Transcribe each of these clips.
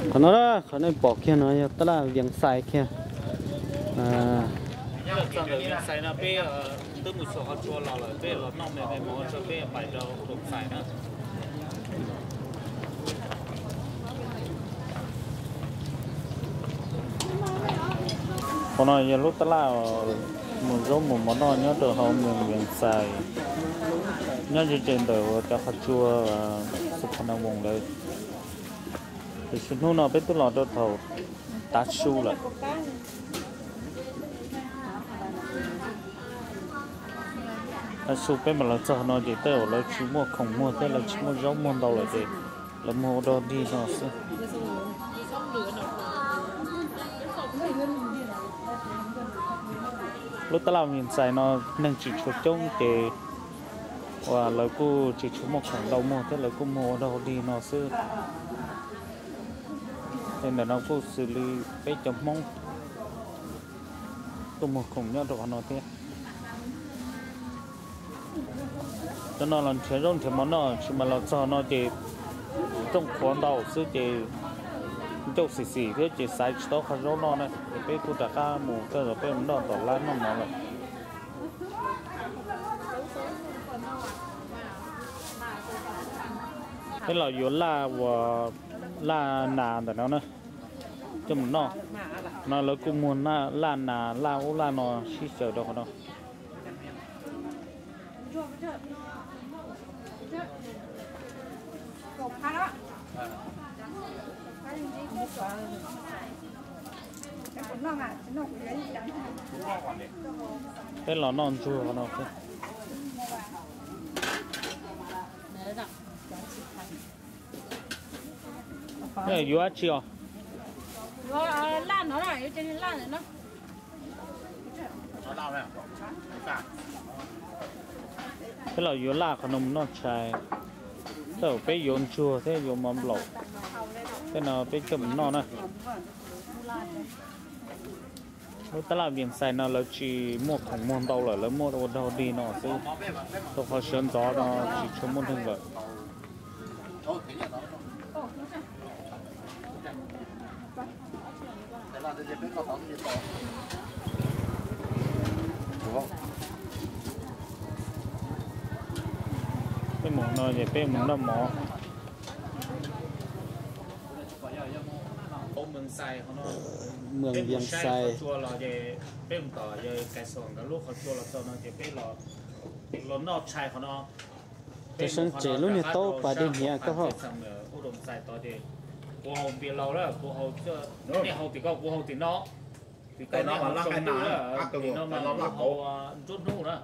Qhov no, qhov nej pom kiag no yog tab laj Vias Xais kiag. Txog ntawm Vias Xais no peb twb mus xyuas qhov tsua los lawm, peb los noj me me mov tso peb pais rau Vias Xais na. Qhov no yog lub tab laj mus zaub mus mov noj nyob rau hauv moos Vias Xais, nyob ze ze ntawm uas cov qhov tsua Xus Phas Nas Voos lawm. Tiam sis hnub no peb twb los rau thaum tav su lawm. Tav su peb mam los txog no ces tej zaum lawv tsis muaj khoom muag thiab lawv tsis muaj zaub muag ntau lawm ces lawv muag ua dog dig no xwb. Lub tab laj Vias Xais no neeg tsis tshua coob ces uas lawv kuj tsis tshua muaj khoom ntau muag thiab lawv kuj muag ua dog dig no xwb. Ces ntawm no kuj xws li peb cov Hmoob kuj muag khoom nyob rau qhov no thiab. Cov no los nrhiav zaub nrhiav mov noj, tsis mas los txog no ces rooj qhuav ntau xwb ces ncauj xim xim thiab ces xaiv tsis tau qhov zaub noj na, ces peb kuj rov qab mus tej zaum peb mus noj tom lab noj mov lawm. Peb los yuav laj uas laj nas ntawm no na, coj mus noj. No lawv kuj muag laj nas laj ub laj no sib xyaw rau qhov no. Peb los noj ntsuag no. Yuav laj no, yuav laj no. Peb los yuav laj qhov no mus noj tshais. Tej zaum peb yuav ntsuag thiab yuav mov nplaum, tej no peb coj mus noj na. Lub tab laj Vias Xais no lawv tsis muaj khoom muag ntau lawm, lawv muaj ua dog dig no xwb, rau qhov sawv ntxov no tsis tshua muaj neeg lawm. Peb mus no ces peb mus noj mov. Moos Vias Xais, peb mus tom Kais Xos nkawd lub qhov tsua los txog no ces peb los noj tshais qhov no. Cov seev tsem lub niag taub pas dej hniav koj hauj. Kuv haus npias laus na, kuv haus, nej haus tim ko kuv haus tim no. Tim ko nej haus tsaus ntuj na, tim no mas kuv haus nruab hnub na.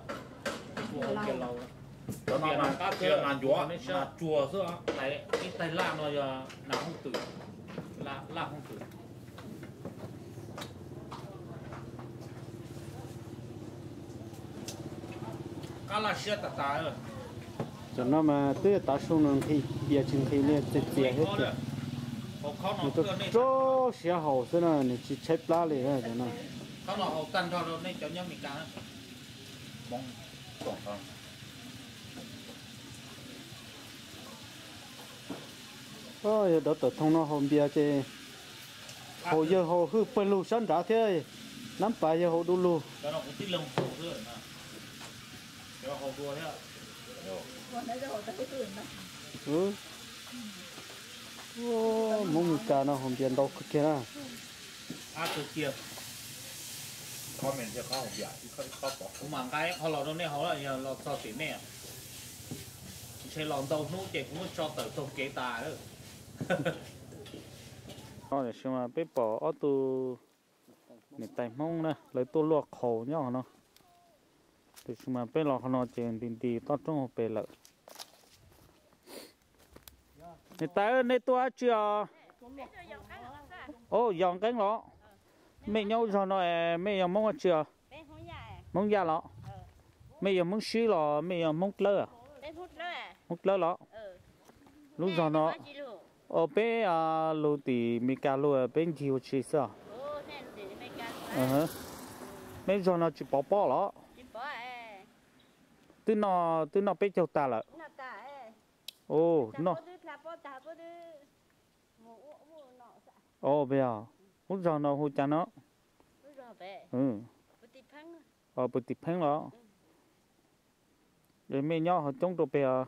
Kuv haus npias laus. Npias no qab thiab nas ncuav, nas tsuag xwb. Ib taig laj no yog nas hooj twm, laj hooj twm. Qab laj siab tas tas. Cov no mas twb tav su no nqhis npias tsis nqhis li, txias txias thiab tias. Nws rau rau siab haus xwb na, nws tsis tshaib plab li na cov no. Yog dov tawm thooj no haus npias ces haus yawg haus hwj pawg lug sab nrad thiab, nab pas yawg haus du lug. Hmoob Meskas no haus npias ntau kawg kiag na. Kuv mam nqa ib qho los rau nej haus, yog los txog tim nej. Ntshe los ntau hnub ces kuv muab tso tawm taug kev tas. Tiam sis mas peb pom ob tug niam tais Hmoob na, lawv tuaj luaj qhaus nyob qhov no. Tiam sis mas peb los qhov no ces nti nti toj roob hauv pes lawm. Niam tais, nej tuaj dab tsi os? Yos nqeeb los? Mej nyob ub zog no, mej yog Hmoob dab tsi os? Hmoob Yaj los? Mej yog Hmoob Sib los mej yog Hmoob Dlawb? Hmoob Dlawb los? Lub zog no, peb lug tim Meskas lug peb ncig ua si xwb os. Mej zog no tsis pov pob los? Twb noj, twb noj peb caug tag lawm. Noj, Os, peb os, lub zos no hu cas no? Pw Tim Pheeb los? Es mej nyob hauv coob rau peg os?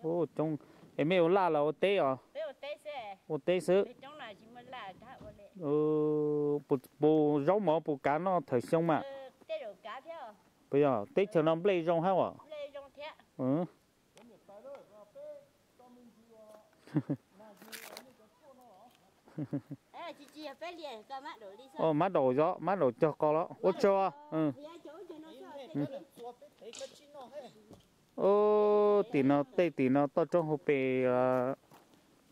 Coob. Es mej ua laj los ua teb os? Ua teb xwb. Puas zaub mov puas kav noj thawm xyoo mas? Puas yog teb chaws no nplej zoo hab os? Mab daum, mab daum cog qos los ua tsaug. Tim no, tej tim no toj roob hauv pes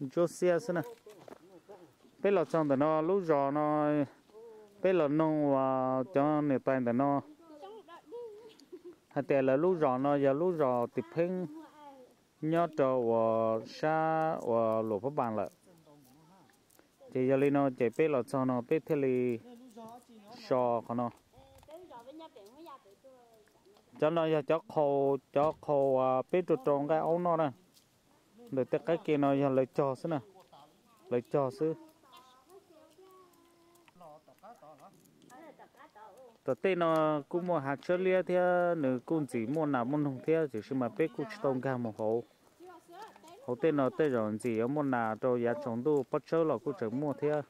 ntsuab xiab xwb na. Peb los txog ntawm no lub zos no, peb los noog uas cov niam tais ntawm no hais tias lawv lub zos no yog lub zos Tim Pheeb nyob rau uas sab uas Luam Phab Npas lawm. Ces yog li no ces peb los txog no peb thiaj li so qhov no. Cov no yog cov qhau, cov qhau uas peb rau rau nqaij aub noj na. Ntawm tej qab ke no yog lawv cog xwb na, lawv cog xwb. Tom tej no kuj muaj hav tshawb liab thiab nws kuj ntxim muaj nas muaj noog thiab, tiam sis mas peb kuj tsis tau nkag mus hauv. Hauv tej no tej zaum ntxim yuav muaj nas rau yav tsaus ntuj pob tshawb los kuj tseem muaj thiab,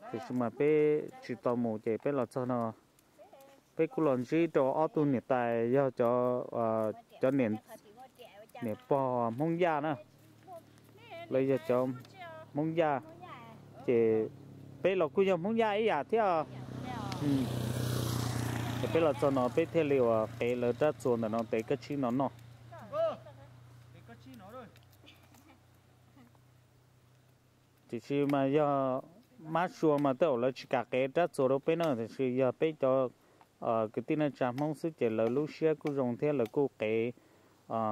tiam sis mas peb tsis tau mus ces peb los txog no peb kuj los ntsib rau ob tug niam tais yog cov, cov niam pog Hmoob Yaj na. Lawv yog cov Hmoob Yaj, ces peb los kuj yog Hmoob Yaj ib yam thiab. Ces peb los txog no peb thiaj li uas qev lawv rab txuas ntawm no tev kab tsib no noj. Tiam sis mas yog mab sua mas tej zaum lawv tsis kam qev rab txuas rau peb na, tiam sis yog peb cov kwv tij neej tsa Hmoob xwb ces lawv lub siab kuj zoo thiab lawv kuj qev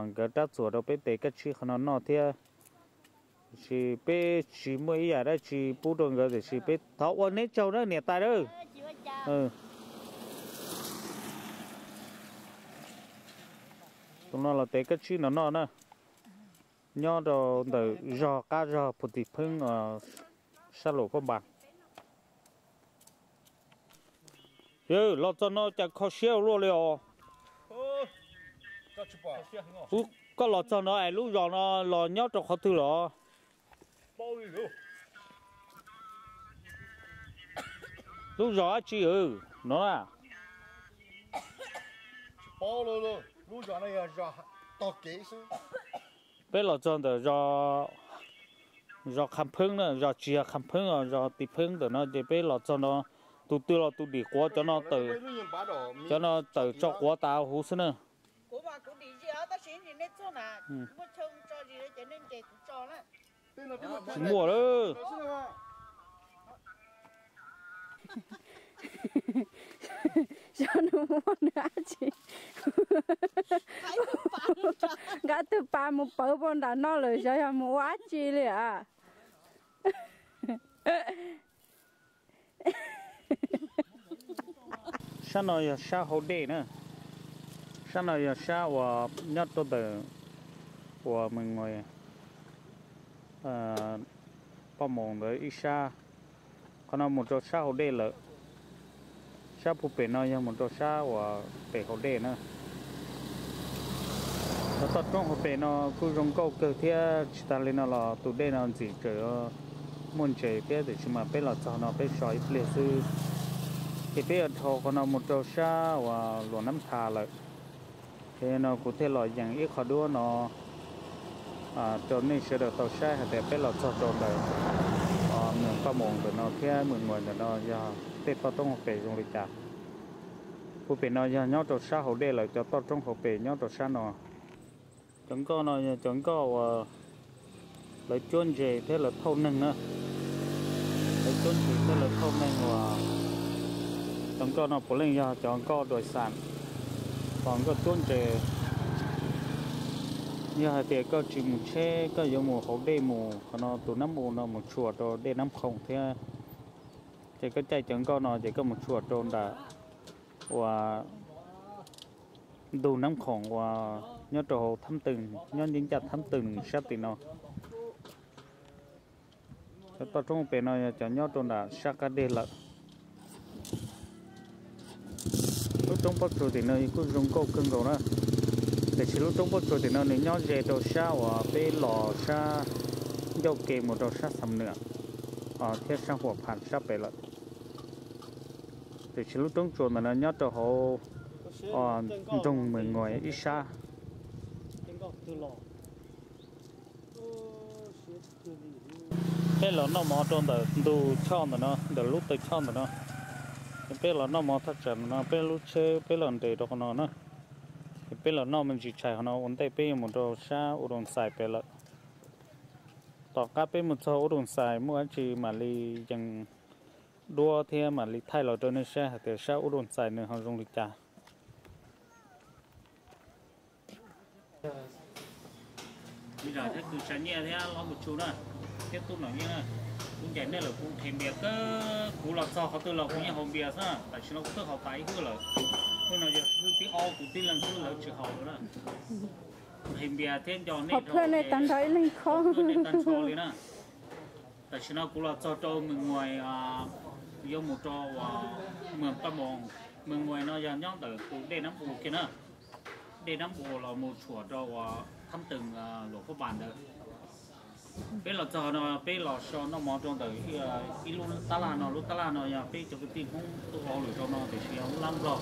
nkawd rab txuas rau peb tev kab tsib qhov no noj thiab. Tiam sis peb tsis muaj ib yam dab tsi pub rau nkawd, tiam sis peb thov ua neb tsaug na niam tais na. Tus no los tev kab tsib no noj na, nyob rau ntawm zog qab zog Phu Tim Pheeb, sab Luam Phab Npas. Yog los txog no cas kho siab ua luaj li os. Ub, koj los txog no es lub zos no los nyob rau qhov twg los? Lub zos dab tsi no na? Peb los txog ntawm zos Qha Pheeb na, zos tsis yog Qha Pheeb os, zos Tim Pheeb ntawm no ces peb los txog no, tus twg los tus dim quav, cov no tawm, cov no tawm tso quav tas huv xwb na. Tsis muaj lawm. Xyov nws mus ua nws dab tsi. Nqa tus pas mus pawv pau nram no lawm, xyov yog mus ua dab tsi li as. Sab no yog sab hauv dej na. Sab no yog sab uas nyob rau ntawm uas Mes Ngos, Paj Moos ntawd ib sab. Qhov no mus rau sab hauv dej lawm. Sab puag pem no yog mus rau sab uas pem hauv dej na. Cov toj roob hauv pem no kuj zoo nkauj kawg thiab, tsis tas li no los tus dej no ntxim tseem muaj ntses thiab, tiam sis mas peb los txog no peb so ib pliag xwb, ces peb yuav dhau qhov no mus rau sab uas Luam Nab Thas lawm. Ces no kuv thiaj los yees ib qho duab no rau nej sawv daws tau saib hais tias peb los txog rau ntawm Mes Paj Moos ntawm no thiab Mes Ngos ntawm no yog tej toj roob hauv pes zoo li cas. Puag pem no yog nyob rau sab hauv dej lawm, cov toj roob hauv pes nyob rau sab no. Cov nkoj no yog cov nkoj uas lawv cuab ntses thiab lawv thauj neeg na. Lawv cuab ntses thiab lawv thauj neeg uas cov nkoj no puav leej yog cov nkoj dua xam, cov nkoj cuab ntses. Yog hais tias koj tsis mus tsheb, koj yuav mus hauv dej mus, qhov no tus Nab Mus no mus tshua rau dej Nab Khoom thiab, ces koj caij cov nkoj no ces koj mus tshua rau nram uas ntug Nab Khoom uas nyob rau hauv Thab Tees, nyob ncaj Thab Tees sab tim no. Cov toj roob pem no yog cov nyob rau nram sab qab deg lawm. Lub roob pob tsuas tim no kuj zoo nkauj kawg nkaus na, tiam sis lub roob pob tsuas tim no nws nyob ze rau sab uas peb los sab ncauj ke mus rau sab Xam Nuam thiab sab Huam Phas sab pem lawm. Tiam sis lub roob tsuas ntawm no nyob rau hauv nroog Mws Nguais ib sab. Peb los noj mov rau ntawm ntug choj ntawm no, ntawm lub taw choj ntawm no. Peb los noj mov thaj tsam ntawm no, peb lub tsheb peb los nres rau qhov no na. Peb los noj me ntsis tshais qhov no ua ntej peb yuav mus rau sab Ub Doos Xais pem lawm. Tom qab peb mus txog Ub Doos Xais muaj dab tsi mam li yees duab thiab mam li thaij los rau nej saib hais tias sab Ub Doos Xais nws ho zoo li cas. Li zam thiab kws Sa Nyiaj thiab Lob Mus Tsu na, thiab Tub Nom Yeej na, kuv ncaim nej lawm kuv nqhis npias kawg, kuv los txog qhov twg los kuv yeej haus npias xwb, tam sim no kuv twb haus tas ib hwj lawm. Hwj no yog hwj thib ob kuv tib leeg xwb, lawv tsis haus lawm na. Nqhis npias thiab nco nej tag nrho ib leeg kho, nej tag nrho li na. Tam sim no kuv los txog rau Mws Nguais, yuav mus rau Mws Paj Moos. Mws Nguais no yog nyob ntawm tus dej Nab Us kiag na, dej Nab Us los mus tshuam rau uas Thab Tees Luam Phab Npas ntawd. Peb los txog no peb los so noj mov rau ntawm ib lub tab laj no, lub tab laj no yog peb cov kwv tij Hmoob tuaj ua hauj lwm rau no tiam sis yog lub lab Nplog.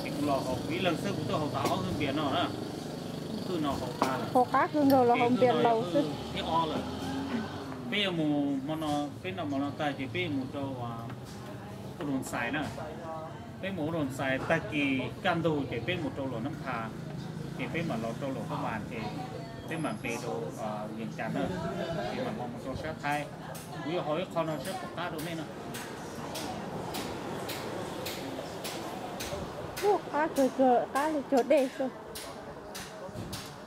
Ces kuv los haus kuv ib leeg xwb kuv twb haus tas ob hwj npias no na. Hwj no haus tas lawm, haus qab kawg nkaus los haus npias laus xwb. Thib ob lawm. Peb yuav mus hmo no, peb noj mov no tag ces peb yuav mus rau Ub Doos Xais na. Peb mus Ub Doos Xais tag kis kaj ntug ces peb mus rau Luam Nab Phas, ces peb mam los rau Luam Phab Npas ces peb mam npe rau Vias Cas na, ces mam los mus rau sab Thaib. Kuv yuav haus ib qho no saib puas qab rau nej no. Qab kawg kawg, qab li cog dej xwb.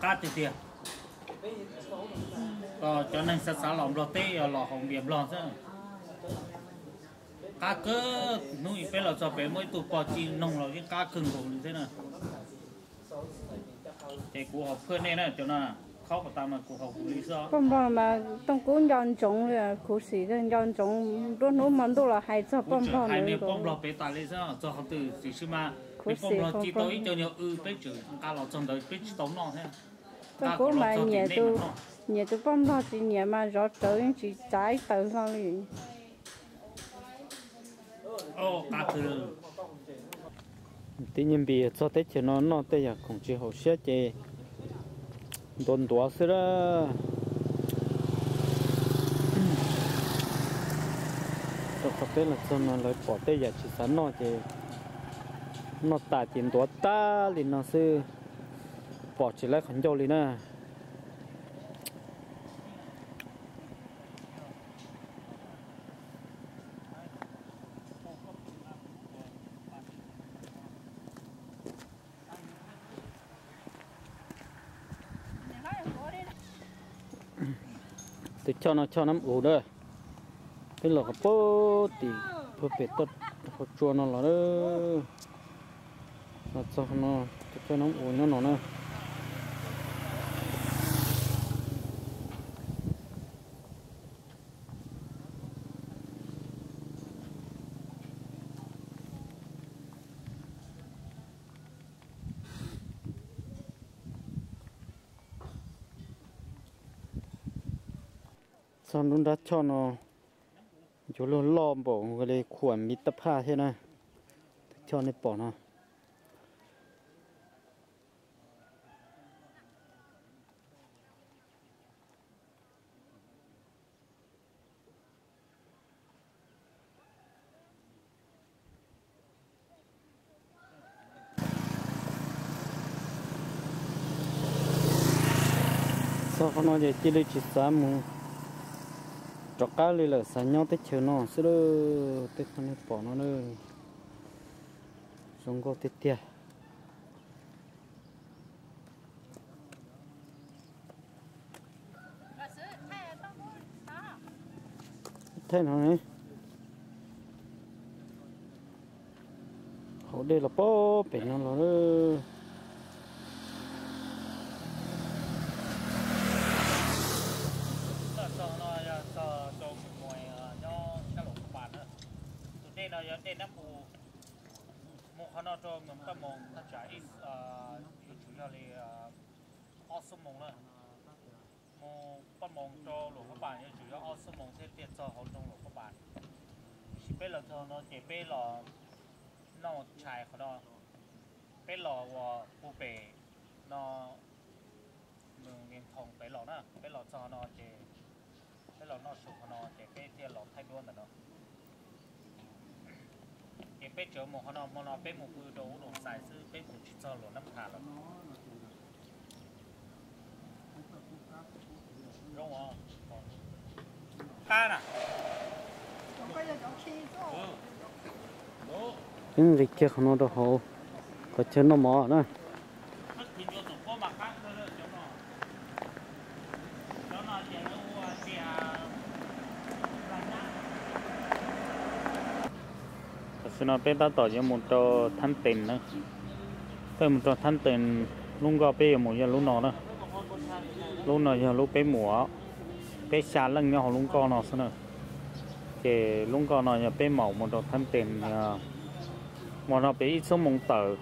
Qab tiag tiag. Cov neeg xav xav los Nplog teb yog los haus npias Nplog xwb. Qab kawg, hnub peb los txog pem muaj ib tug pog ci noog los yeej qab kawg nkaus li thiab na. Ces kuv haus phwj nej na, cov no khaub pas tas mas kuv haus kuv li xwb. Poj Nplog mas Tooj Kub nco ntsoov li, khuv xim nco ntsoov, nruab hnub hmo ntuj los hais txog Poj Nplog. Hais niag Poj Nplog pem tas li xwb, txog qhov twg tiam sis mas niag Poj Nplog ci tau ib co nyuag w peb tseem nqa los txog ntawd peb tsis tau noj thiab. Tooj Kub mas nyiam tus Poj Nplog tsis nyiam mas zov rawv yeej tsis txav ib taws hlo li. Tib nyuag npis txog teb chaws no noj tej yam khoom tsis haum siab ces ntuav ntuav xwb lawm. Rau qhov peb los txog no lawv pom tej yam tsis xav noj ces noj tas ces ntuav tag li no xwb, pom tsis laib qhov ncauj li na. Tus choj no choj Nab Us na, peb los qhov pem tim pem toj hauv tsua no los na. Los txog no, tus choj Nab Us nyob no na. Txog nruab nrab choj no yuav luag loj npaum li khuam miv taj phaj thiab na. Tus choj nej pom no. Txog qhov no ces cia li tsis xav mus rov qab li lawm, xav nyob teb chaws no xwb lawm. Tej qhov nej pom no na, zoo nkauj tiag tiag. Thaij no ne, hauv dej los pem no los. Yog dej Nab Pus mus qhov no rau Paj Moos thaj tsam yuav tsum yog li ob xuab moos na. Mus Paj Moos rau Luam Phab Npas yuav tsum yog ob xuab moos thiab thiaj txog hauv nroog Luam Phab Npas. Tiam sis peb los txog no ces peb los noj tshais qhov no, peb los uas puag pem no, Niam Thoom pem los na, peb los txog no ces peb los noj su qhov no ces peb thiaj los thaij duab ntawm no. Ces peb tseem mus qhov no, hmo no peb mus pw rau ub Luam Xais xwb, peb mus tsis txog Luam Nab Phas lawm. Zoo qab na. Peb nqis kiag qhov no rau hauv qhov chaw noj mov na. Tam sim no peb tab tom yuav mus rau Thab Tees na. Peb mus rau Thab Tees, lub nkoj peb yuav mus yog lub no na. Lub no yog lub peb mus, peb xya leej nyob hauv lub nkoj no xwb na. Ces lub nkoj no yog peb maum mus rau Thab Tees, mus no peb ib xuab moos tawm,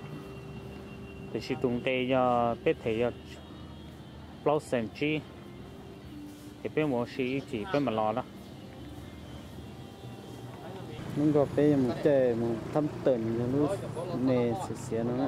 tiam sis tus nqe yog peb them yog plaub xees tsib. Ces peb mus ua si ib chim peb mam los na. Lub nkoj peb yuav mus caij mus Thab Tees yog lub me xiav xiav no na.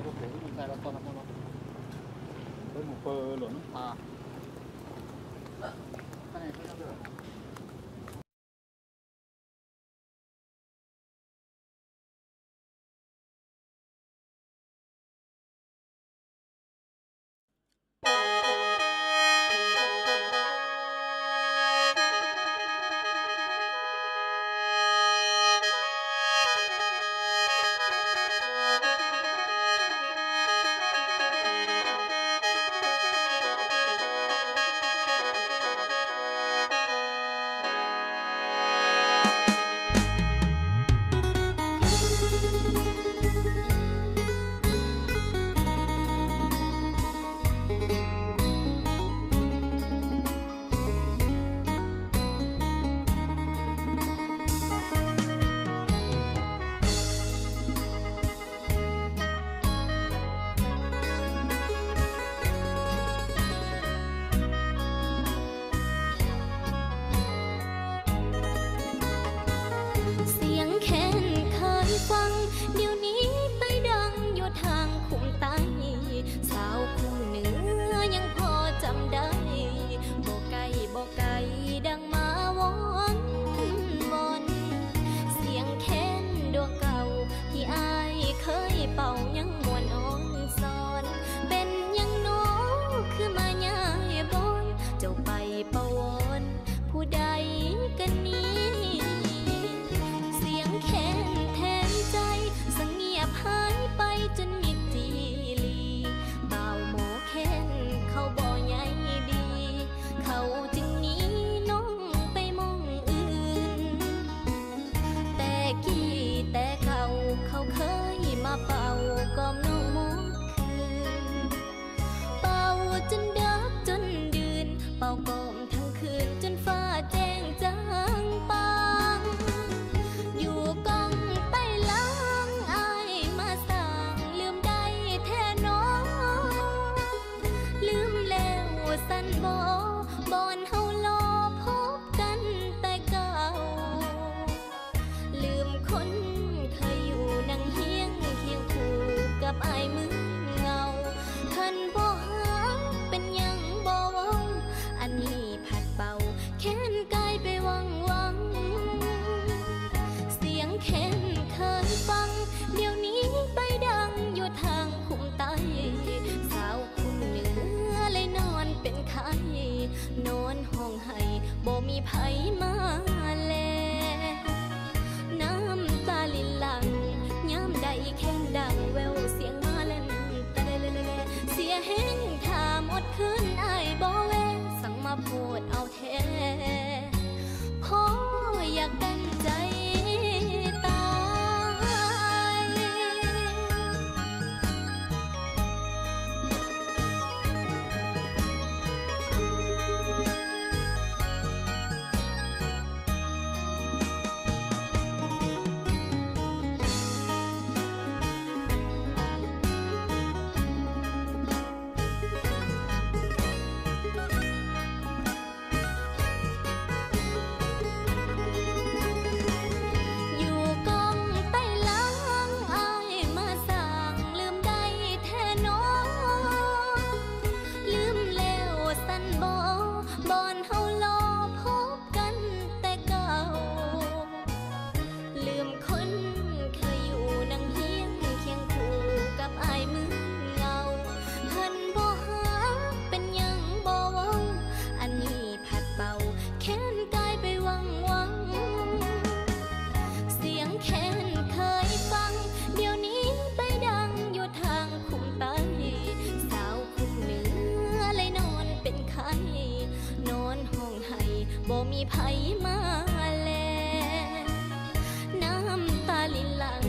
เสียงแคนเคยฟัง เดี๋ยวนี้ไปดังอยู่ทางคุ้มใต้ สาวคุ้มเหนือยังพอจำได้ บ่ไกลบ่ไกลดังมาวอนวอน เสียงแคนดวงเก่า ที่อ้ายเคยเป่ายังม่วนอ่อนซอน เป็นหยังน้อคือมาย้ายบอน เจ้าไปปวอนผู้ใดกันนี้ เสียงแคนแทนใจ สงเงียบหายไปจนมิดจีหลี บ่าวหมอแคนเขาบ่ใยดี เขาจึงหนีน้องไปหม่องอื่น แต่กี้แต่เก่าเขาเคยมาเป่ากล่อมน้องหมดคืน เป่าจนเดิกจนดื่น เป่ากล่อมทั้งคืนจนฟ้าแจ้งจางปาง อยู่กองไปหลังอ้ายมาสร้างลืมได้แท้น้อ ลืมแล้วสันบ่ บ่อนเฮาหล่อพบกันแต่เก่า ลืมคนเคยอยู่นั่งเฮียงเคียงคู่กับอ้ายเหมือนเงา คันบ่ฮักเป็นหยังบ่เว้า อันนี้ผัดเป่า แคนกลายไปวังวัง เสียงแคนเคยฟัง เดี๋ยวนี้ไปดังอยู่ทางคุ้มใต้ สาวคุ้มเหนือเลยนอนเป็นไข้ นอนห้องไห้ บ่มีไผมาแล น้ำตาลินหลั่ง ยามใดแคนดังแววเสียงมาแล่น แต่เสียแฮงถ้าหมดคืนอ้ายบ่แวะ สั่งมาโพดเอาแท้ พออยากเป็นใจตาย เ Puas mi phais ma le, nam tas li las,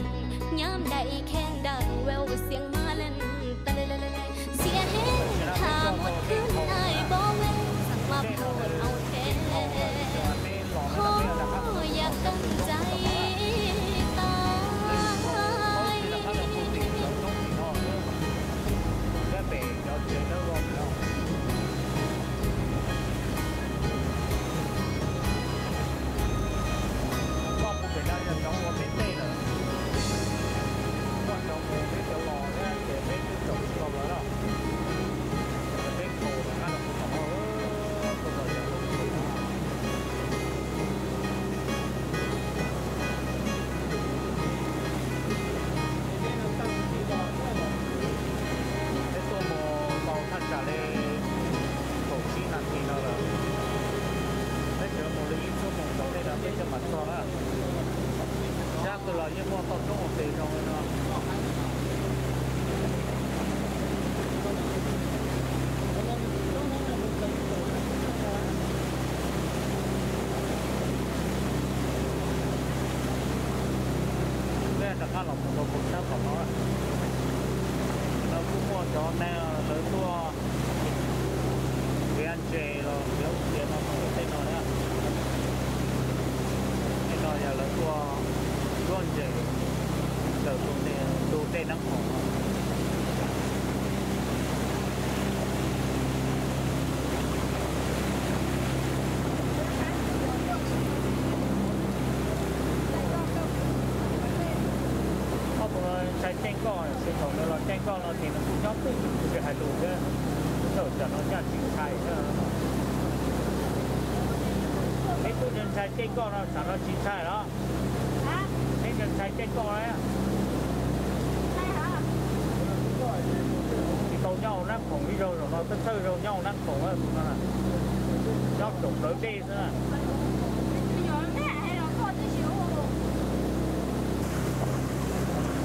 nyab dais khe ntas ua ua xiav ma le, xiav heev tham muaj khwb nais pom ua xav mas puas au he, ho yam qee ntxais tas. Koj mus pem no yog cov ua peb tej lawm, koj cov mus peb cov los thiab ces peb twb tsaum tsis tau lawv lawm, peb thaum lawm qab los kuv tom no, kuv los yog lub thaum no. Peb tuaj mus tau thaj tsam li kaum tsib nas this no lawm, peb tseem mus li ib xuab moos nkaus tej no peb thiaj mam txog na. Sab twg los yeej muaj toj roob ua ke zoo li no. Peb rov qab los mus rau hauv sab tom no, no kuj muaj cov neeg lawv tuaj nrhiav ntses los nrhiav ub nrhiav no rau tej no na. Tej no yog lawv tuaj cuab ntses ntawm tus dej Nab Khoom no. Ob tug no ntshai ceeb koj, tsis thaum nws los ceeb koj no ces nws kuj nyob twj ywm tsis hais lus thiab. Thaum tsam no caj tsis ntshai thiab. Peb kuj ntshai ceeb koj no, tsam no tsis ntshai los? Peb ntshai ceeb koj. Tsis tau nyob hauv Nab Khoom ib zaug, zaum no thawj thawj zaug nyob hauv Nab Khoom tus no, nyob tsoom plawv dej xwb.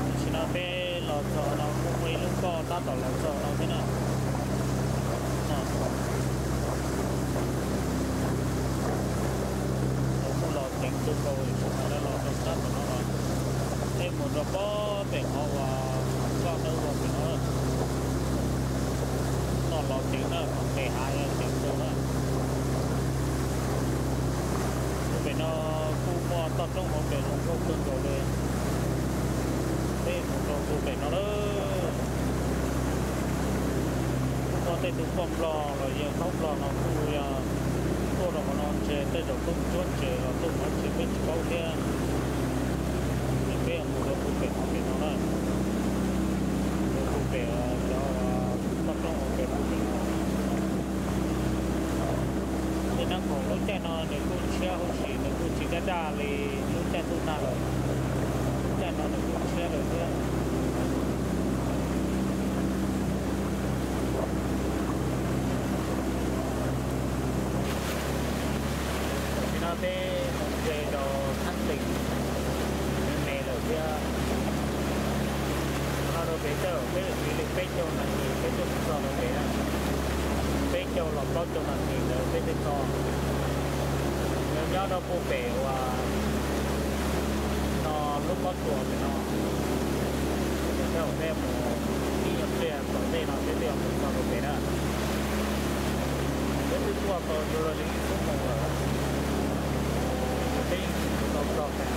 Tam sim no peb los txog no kuj muaj ib lub nkoj tab tom los txog no thiab na. Kuj los ceev kawg nkaus, tam sim no los rau sab tom no los, peb mus rau pob pem qhov uas nkoj dawb ua pem no. No los ceev na, tes hav ceev kawg na. Pem no kuj muaj toj roob hauv pem zoo nkauj kawg nkaus li. Peb mus rau tus pem no lawm. Kuj muaj tej tug poj nplog los yawg thaub nplog no kuj yog tuaj rau qhov no ntses, tej zaum tuaj cuab ntses los tuaj mus tsis peb tsis paub thiab. Ces peb mus rau tus pem hauv pem no na. Rau tus pem cov toj roob hauv pem tus pem no. Ces Nab Khoom lub caij no nws kuj tshiab huv si, nws kuj tsis daj daj li lub caij ntuj nag lawm. Lub caij no nws kuj tshiab lawm thiab. Tam sim no peb mus ze rau Thab Teem me me lawm thiab. Qhov no rau pem tej zaum peb yuav siv li peb caug nas this peb thiaj mus txog rau pem na. Peb caug los plaub caug nas this ntawd peb thiaj txog. Nws nyob rau puag pem uas no lub pob tsuas pem no. Tej zaum peb mus ib nyuag pliag tom ntej no peb thiaj mus txog rau pem na. Peb twb tuaj tau yuav luag li ib xuab moos lawm, peb yeej tsis tau txog pem.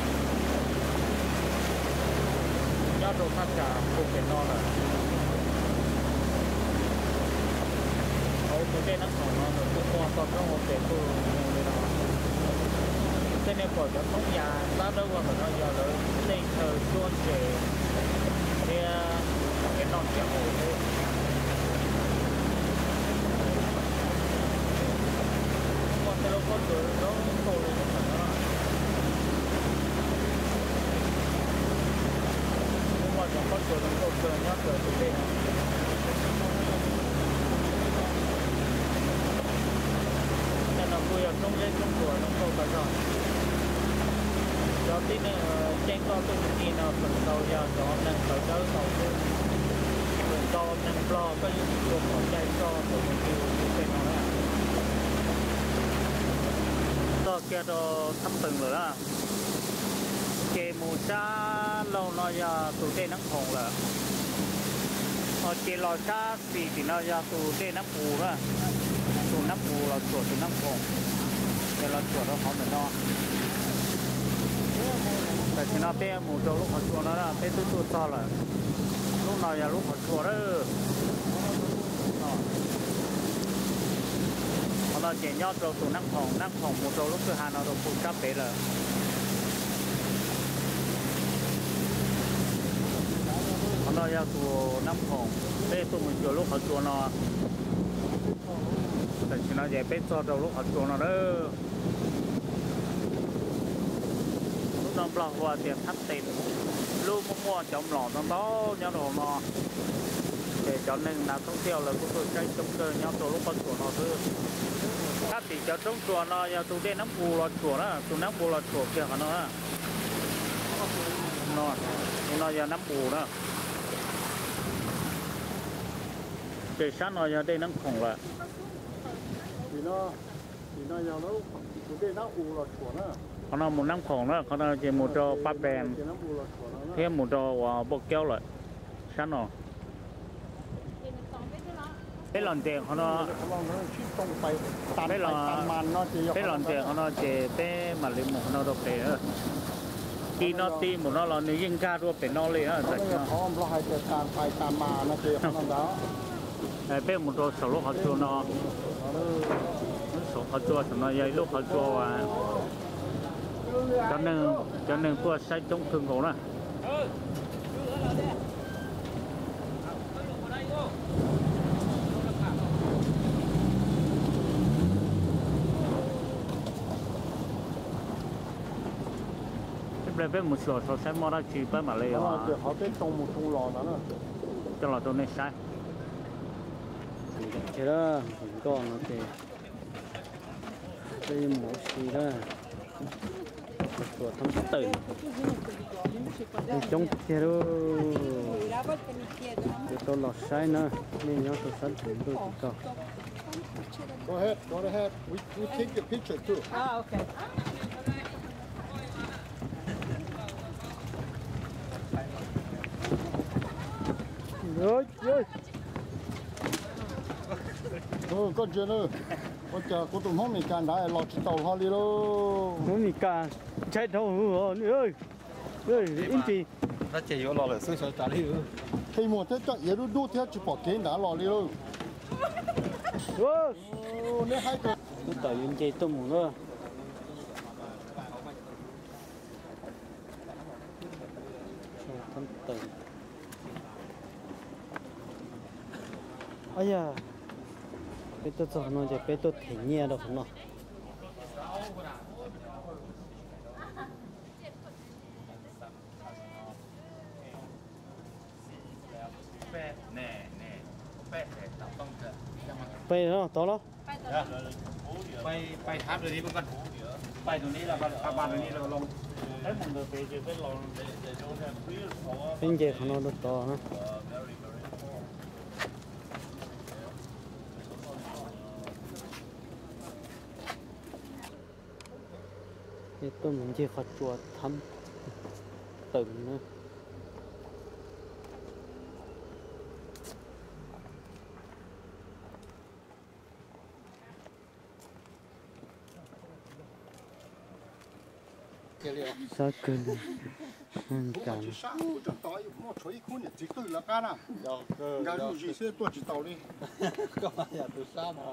Nyob rau thaj tsam puag pem no lawm. Hauv tus dej Nab Khoom no nws kuj muaj toj roob ua ke tuaj zoo li no. Tej nej pom cov thoob yas ntab dawb ua ntawm no yog lawv tej chaw cuab ntses thiab kev noj kev haus xwb. Muaj tej lub pob tsuas zoo nkauj li lub ntawm no. Muaj cov pob tsuas zoo nkauj kawg nyob rau tus dej no. Tej no kuj yog roob zeb roob tsuas zoo nkauj tag zog. Cov tib neeg ceeb koj tuaj mus ci no feem ntau yog cov neeg tawv dawb tau xwb. Feem ntau neeg nplog koj yeej tsis tshua pom caij tso tau mus ci ua tus dej no na. Kiag rau Thab Tees lawm na, ces mus sab laug no yog tus dej Nab Khoom lawm, ces los sab xis tim no yog tus dej Nab Pus na, tus Nab Pus los tsuam tus Nab Khoom, ces los tsuam rau qhov ntawm no. Tam sim no peb mus rau lub qhov tsua no, peb twb tuaj txog lawm. Lub no yog lub qhov tsua lawm. Qhov no ces nyob rau tus Nab Khoom, Nab Khoom mus rau lub kwj ha no rau pem sab pem lawm. Qhov no yog tus Nab Khoom, peb tuaj mus cuag lub qhov tsua no. Tam sim no ces peb txog rau lub qhov tsua no lawm. Lub no Nplog hu tias Thab Tees, lub muaj muaj cov mlom ntau ntau nyob rau hauv no. Ces cov neeg nav thoob thiaj lawv kuj tuaj saib coob kawg nyob rau lub pob tsuas no xwb. Sab tim cov roob tsuas no yog tus dej Nab Pus los tsuam na, tus Nab Pus los tsuam kiag qhov no na. No, tus no yog Nab Pus na. Ces sab no yog dej Nab Khoom lawm. Qhov no mus Nab Khoom na, qhov no ces mus rau Pab Pees thiab mus rau uas Npauj Kaub lawm. Sab no peb los nres qhov no, peb los nres qhov no ces peb mam li mus qhov no rau pem. Ti no ti mus no los nws yeej nkag dua pem no li. Peb mus rau saum lub qhov tsua no, saum qhov tsua saum no yog ib lub qhov tsua uas cov neeg tuaj saib coob kawg nkaus na. Ib pliag peb mus xyuas saib muaj dab tsi peb mam li coj los rau nej saib. Nkoj no ces peb mus ua si lawm. Tsuas thab tawm, coob tiag lauj. Yuav tau los saib na, nej nyob rau sab tim ntuj tim tau. Koj ntsia na, ua cas kuv tus Hmoob Mes Kas nrad los tsis taus hlo li lauj. Hmoob Mes Kas ntshai dhau hwv os. Ib ntsis ces yuav los lawm xwb, sawv tas li. Qhib muag thiab coj iav dub dub thiab tsis pom kev nrad los li lauj. Tub tawm yuav nce tuaj mus na. Yog peb tuaj txog no ces peb tuaj them nyiaj rau qhov no. Peb no tod los? Peb nce qhov no rau tod na. Peb tuaj mus ncig qhov tsua thab tawm na. Sab kawg li. Nkag tshuav ib khub niam txiv qwj lawv qab na, nkag zuj zus xwb tuaj tsis taus li. Tus sab no.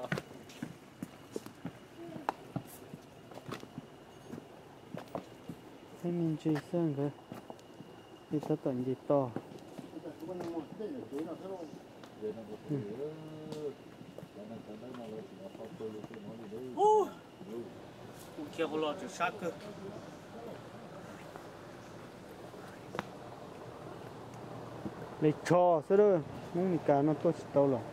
Peb me ntsis xwb nkawd, peb tab tom nce toj. Kuv khiav hauv los tseem sab kawg. Li tsho xwb lawm, Hmoob Mes Kas no tuaj tsis tau lawm.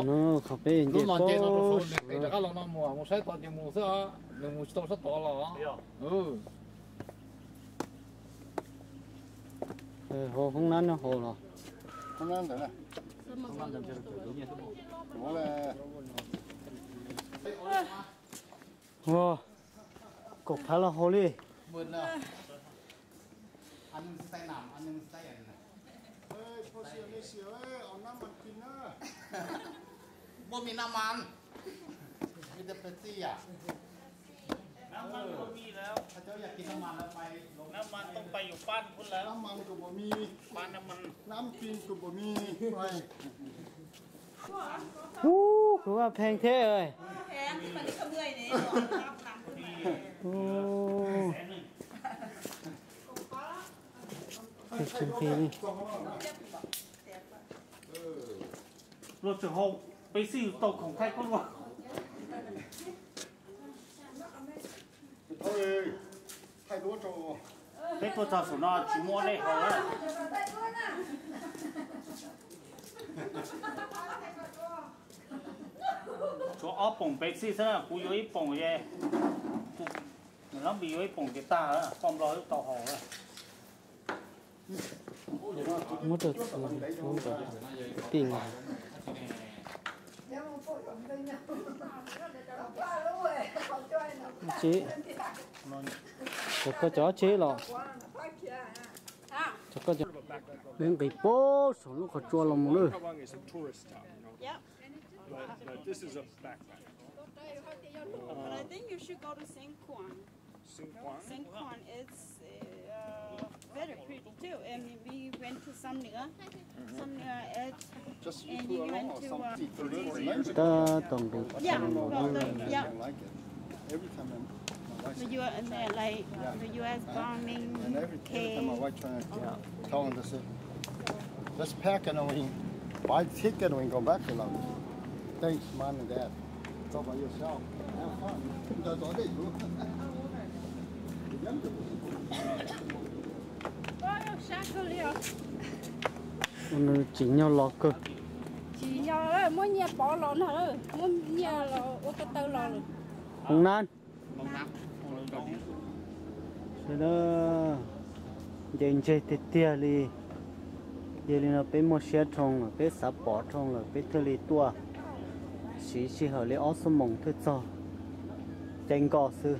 No qhov peb nce toj. Rov qab los no mus, mus saib tod ces mus xwb, nws mus tsis tau sab tod los. Hauv hoob nab nyob hauv los? Hoob nab ntawd na. Ua li, Ua, kaum phav los haus li. Ê, phua Sias, Lê Sias ơi, ổ năm bằng kính á. บ่มีน้ำมัน มีแต่เป๊ปซี่อ่ะ น้ำมันก็มีแล้ว ถ้าเจ้าอยากกินน้ำมันแล้วไปลง น้ำมันต้องไปอยู่บ้านพุ้นแล้ว น้ำมันก็บ่มี บ้านน้ำมัน น้ำกินก็บ่มี ไป Ub, kuv vaj pheej thiab. Luag tseem haus Pepsi tau khoom thaij koj luag. Peb tuaj txog saum no tsis muaj dej haus lawm. Tshuav ob poom Pepsi xwb, kuv yuav ib poom ces, Nws lab npis yuav ib poom ces tag lawm, poj nplog wb tau haus lawm. Muab rau txiv, muab rau tij. Tsev, cov koj cov tsev los, cov koj cov, peb nqis pem saum lub qhov tsua los mus lawm. But I think you should go to Saint Khuan. Saint Khuan is uh, very pretty too. And we went to Samnua. Samnua is, and you went to uh, Tab tom nqis yeah, yeah. The U S, and then, like the U S bombing came. Tell them to say, let's pack and we buy ticket and we go back to Laos. Thanks, mom and dad. It's all about yourself. Have fun. Ntawd tod dej kuv. Ua nws tsim nyog los kawg. Tsim nyog muab nyiaj pov los no, muab nyiaj los ua ko taw los lawm. Hoob nab. Sawv daws, nce ntseg tiag tiag li. Yog li no peb muaj siab dhau lawm, peb xav pom dhau lawm, peb thiaj li tuaj siv sij hawm li ob xuab moos thiaj txog caij nkoj xwb.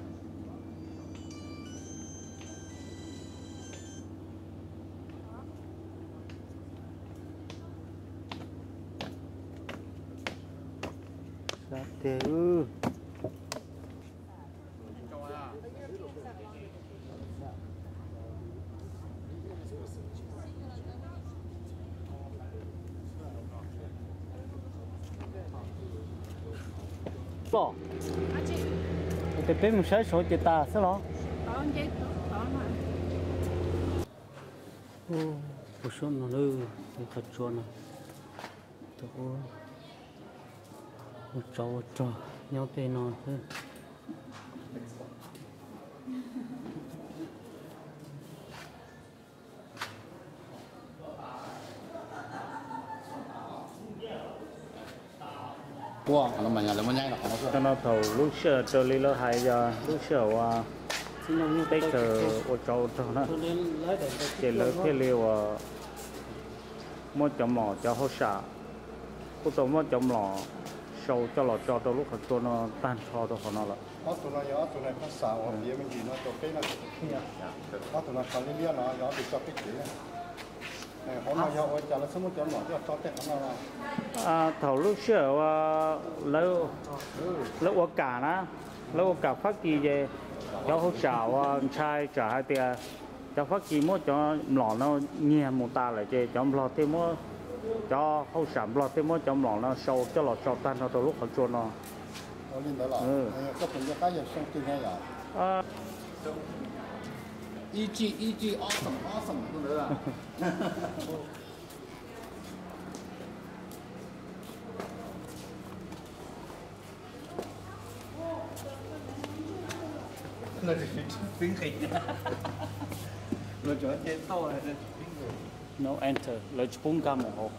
Sab tiag. Los, ces peb mus saib saud ces tas xwb los? Ua suab no lawm, qhov tsua no, ua tsov ua rog nyob tej no xwb. Cov no thaum lub sij hawm raws li lawv hais yog lub sij hawm uas peb kawm ua tsov ua rog na, ces lawv thiaj li uas muab cov mlom cov hauj sam, kuj tau muab cov mlom sau coj los tso rau lub qhov tsua no tag nrho rau qhov no lawm. Ob tug no yog ob tug no pab xav uas piav me ntsis no rau peb no. Ob tug no sau liab liab no yog ob tug tso peb kev na. Qhov no yog ua cas lawv txhob muab cov mlom coj tso tej qhov no? Thaum lub sij hawm lawv ua kam na, lawv ua kam Fab Kis ces cov hauj sam uas ntshai tsam hais tias cov Fab Kis muab cov mlom no nyiag mus tas lawm ces cov nplog thiaj muab, cov hauj sam nplog thiaj muab cov mlom no sau coj los tso tag nrho rau lub qhov tsua no. Ib tsig ib tsig, ob xoom ob xoom ntawd. No enter, lawv tsis pub nkag mus hauv.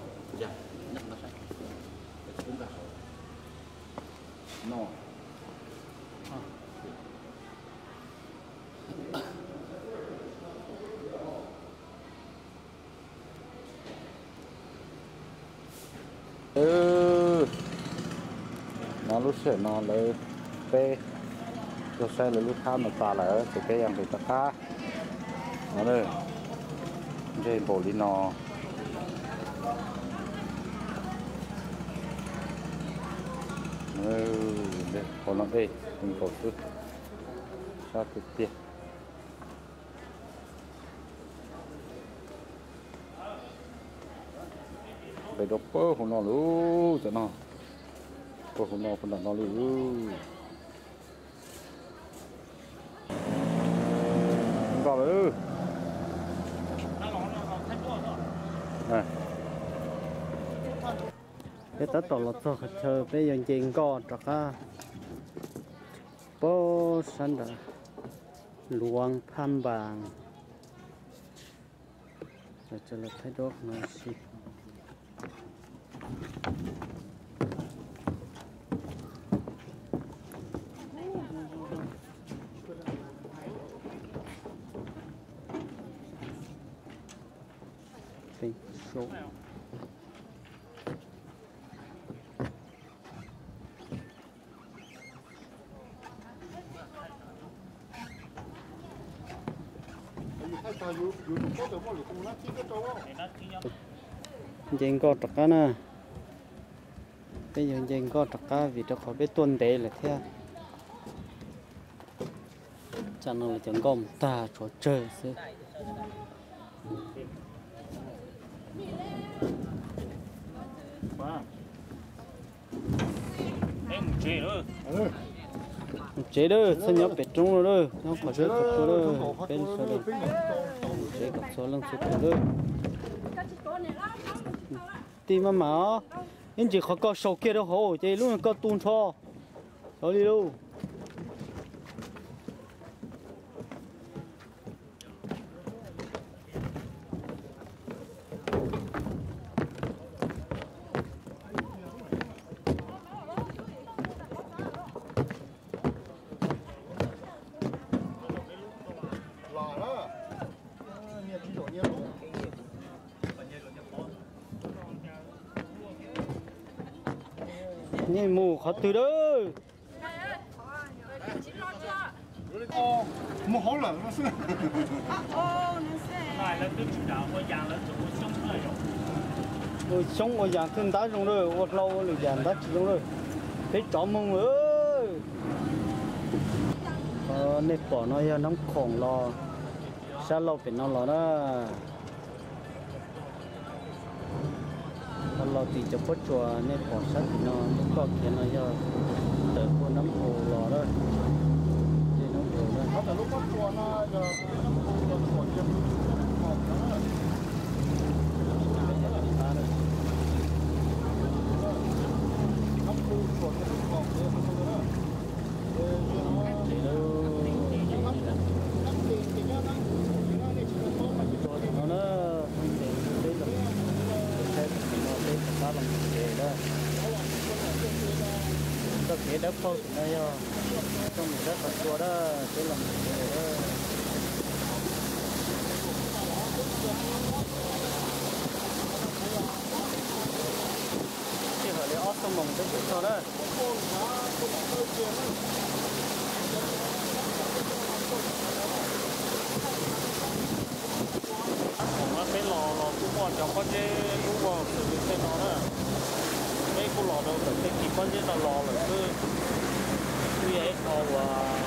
No lub sij hawm no lawv peb Yog saib lawv lub thab no tas lawm ces peb yuav nqis rov qab no. Ntseg npaum li no. Qhov no dej nkaus xwb, sab tiag tiag. Nqis rau pab hauv no lawm, tam no, pab hauv no, pab nram no li. Nkoj lawm. Peb tab tom los txog qhov chaw peb yuav nce nkoj rov qab pab sab nram Luav Phaj Npas. Lawv txawm los thaij duab no si. Nce nkoj rov qab na. Peb yuav nce nkoj rov qab vim rau qhov peb tuaj ntev lawm thiab. Tsam no lawv cov nkoj mus tag tshuav tsawg xwb. Mus tsev lawm, txhob nyob pem roob lawm, nyob qhov zeb qhov tsua lawm, peb sawv daws mus tsev kom txhua leej txhua tus lawm. Tij maj mam os, ib ntsis qhov koj sau kiag rau hauv ces lub koj tu nrho. Xyov li lauj. Nej mus qhov twg lawm? Mus hauv lawm no xwb. Ua xyoob ua yas twb ntab zoo lawm, ua hlau ua lwm yam ntab tsis zoo lawm. Peb rov mus lawm. Nej pom no yog Nab Khoom los sab laug pem no los na. Los tim cov pob tsuas nej pom sab tim no, lub koj khiav no yog tawm puag Nab Khoom los lawm. Tej Nab Khoom na. No na, peb los, peb rov qab los mus tsev lawm. Txoj kev dawb paug no yog txoj mus sab qhov tsua lawm, peb los mus tsev lawm. Sij hawm li ob xuab moos peb thiaj txog na. Thaum no peb los los kuj muaj cov pob zeb lub vag xws li tej no na. Peb kuj los rau ntawm tej kis pob zeb no los lawm xwb. Twb yog ib qho uas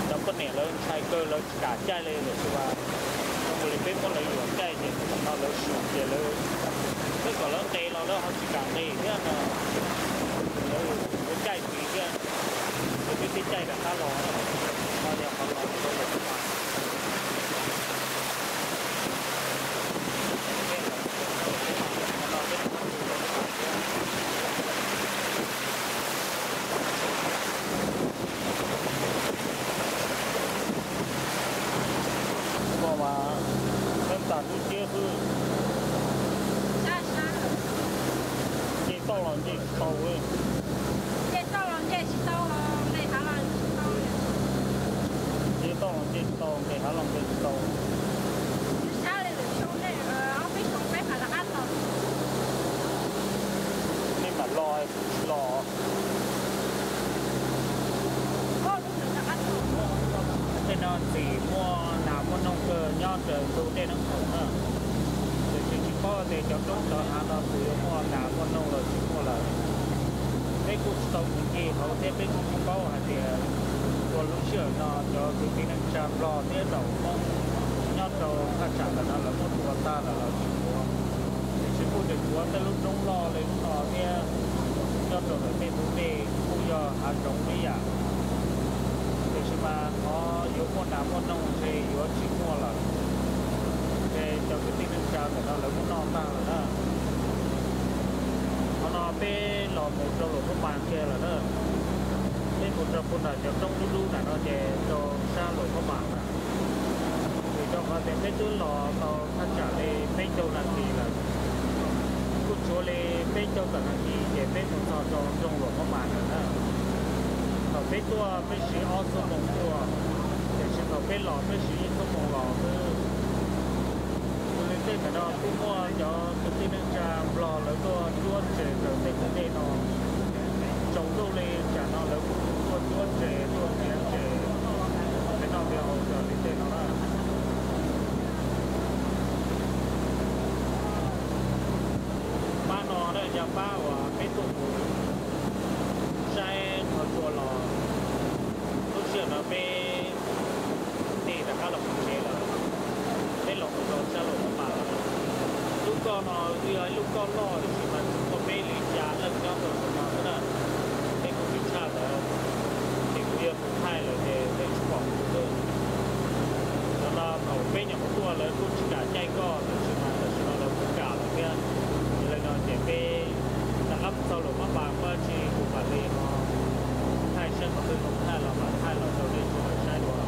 cov poj niam lawv ntshai kawg, lawv tsis kam caij li lawm xwb as. Zoo li peb muab lawv yuam caij ces thaum no lawv swm ces lawv, peb kom lawv nqes los lawv ho tsis kam nqes thiab no. Lawv caij tsis thiab, ces peb thiaj caij rov qab los. Qhov no yog qhov los rau lawv mas. Ua mas pheej tas lub ciab xwb. Nce toj los nce tsis raws ntug dej Nab Khoom na. Tiam sis tsis paub tias cov roob cov hav no puas yuav muaj nas muaj noog los tsis muaj lawm. Peb kuj tsis tau mus ncig hauv thiab peb kuj tsis paub hais tias puas lub sij hawm no cov kwv tij neej tsa Nplog thiab cov Hmoob nyob rau thaj tsam ntawm no lawv muab tua tag lawm los tsis tua. Tiam sis kuj tseem tshuav tej lub roob loj li lub no thiab nyob rau ntawm tej ntug dej kuj yog hav zoov ib yam. Tiam sis mas qhov yuav muaj nas muaj noog ntshe yuav tsis muaj lawm. Ces cov kwv tij neej tsa ntawm no lawv kuj noj tag lawm na. Qhov no peb los mus rau Luam Phab Mas kiag lawm na. Peb mus rau puag nram cov roob dub dub ntawm no ces rau sab Luam Phab Mas lawm. Vim rau qhov tias peb twb los tau thaj tsam li peb caug nas this lawm, kuj tshuav li peb caug tawm nas this ces peb mus txog rau nroog Luam Phab Mas lawm na. Thaum peb tuaj peb siv ob xuab moos tuaj, tiam sis thaum peb los peb siv ib xuab moos los xwb. Yog li tej ntawm no kuj muaj cov kwv tij neej tsa Nplog lawv tuaj cuab ntses raws tej kwj dej no. Tsaus ntuj li tsam no lawv kuj tuaj cuab ntses tuaj ntiav ntses, tej noj tej haus raws li tej no na. Pab no na yog pab uas peb tuaj mus saib qhov tsua los. Lub sij hawm no peb tig rov qab los mus tsev lawm, peb los mus rau sab Luam Phab Mas lawm. Lub nkoj no yog ib lub nkoj loj tiam sis mas tsuas muaj peb li xya leej nyob rau saum no xwb na. Peb kuj tsis tshaj ntawd, ces kuv yog tus thaij lawm ces peb tsis pom kuv xwb. Cov no thaum peb nyuam qhuav tuaj lawv kuj tsis kam caij nkoj tiam sis mas tam sim no lawv kuj kam lawm thiab. Yog li no ces peb rov qab mus txog Luam Phab Mas, muaj dab tsi kuv mam li ho thaij saib qhov twg zoo thaij los mam thaij los rau nej sawv daws saib dua.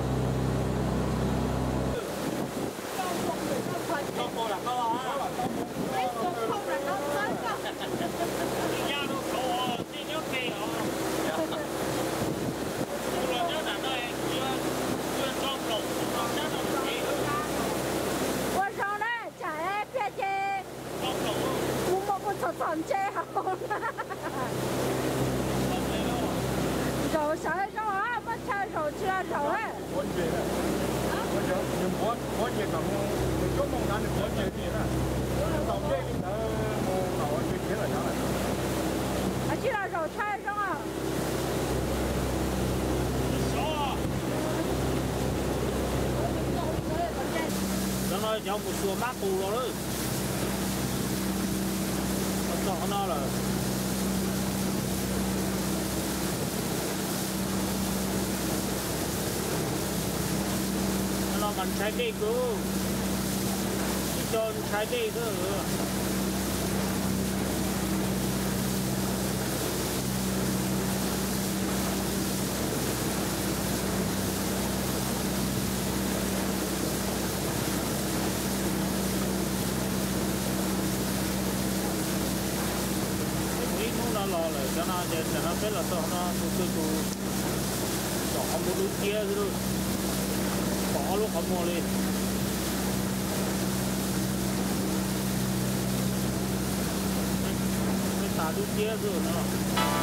Ua zoo na, tsam pia ces mus muaj kuj txhom txhom ntse hauv. Zaum sawv zoo os, muaj chaw zaum tsis los zaum. Tsis los zaum chaw zoo os. Cov no cov mus xyuas mab qus los lawm. Txog qhov no lawm. Qhov no mas ntshai dej kawg, ib co ntshai dej xwb. Ib hnub no los lawm cov no ces tam no peb los txog no tus twg tus pom qhov muag dub ciab xwb, pom ob lub qhov muag li. Peb tas dub ciab xwb no.